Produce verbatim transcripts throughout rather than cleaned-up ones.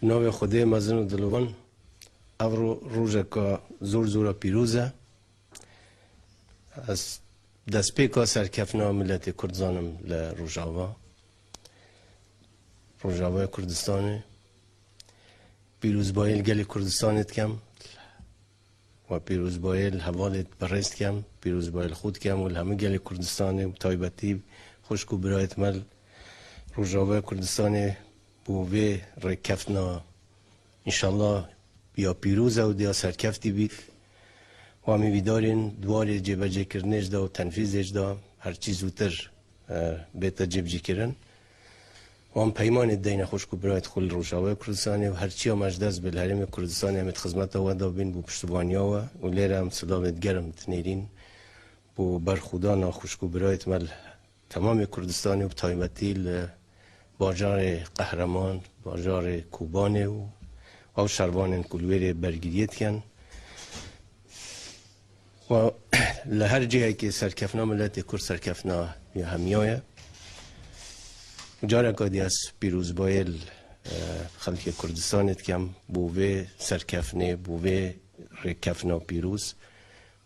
Navê Xwedê mezin û dilovan. Ev ro-, rojeka zor zora pîroz e. Ez destpêka serkeftina miletê Kurd zanim li Rojava. Rojavaya Kurdistanê. Pîrozbayê li gelê Kurdistanê dikem. We pîrozbayê li hevalê berêz dikem, pîrozbayê li xwe dikem û li hemû gelê Kurdistanê û bi taybetî xwişk û birayêt me li Rojavaya Kurdistanê bo vê rêkeftina înşallah ya pîroz e û diya serkeftî bît. Wa em hêvîdar in di warê cêbecêkirinê jî de û tenfîzê jî de her çî zûtir e, bête cêbicîkirin. Wan peymanê deyne xwişk û birayêt xwe li Rojavaya Kurdistanê û her çiya me ji dest bi li Herêmê Kurdistanê em ê di xizmeta we de bin bo piştevaniya we û lêre em silavê digerim dinêrîn bo berxwedana xwişk û birayêt me li temamê Kurdistanê û bi taybetî li bajarê Qehreman, bajarê Kobanê û ew şervanên ku li wêrê bergiriyê dikin. Wa li her cihekê serkeftina miletê Kurd serkeftina ya hemiya ye. Careka dî ez pîrozbayê li, e, xelkê Kurdistanê dikem bo vê serkeftinê, bo vê rêkeftina pîroz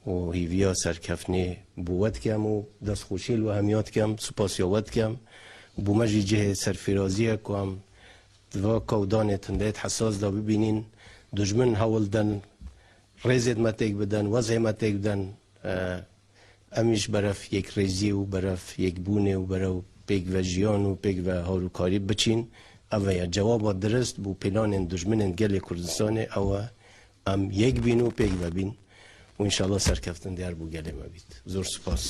û hîviya serkeftinê bo we dikem û destxweşiyê li we hemiya dikem, supasiya we dikem. Bo me jî cihê serfîrazî ye ku em di va kewdanê tundeyêt hesas de bibînîn. Dijmin hewl den rêzêt me têk bidin, wezhê me têk bidin. E, em îş berev yekrêziyê û berev yekbûnê û berev pêkvejiyan û pêkve harûkarî biçîn. Ev e cewaba dirist bo planên dijminên gelê Kurdistanê, ew e em yek bîn û pêk ve bîn. Û înşallah serkeftin diyar bo gelê me bît. Zor spas.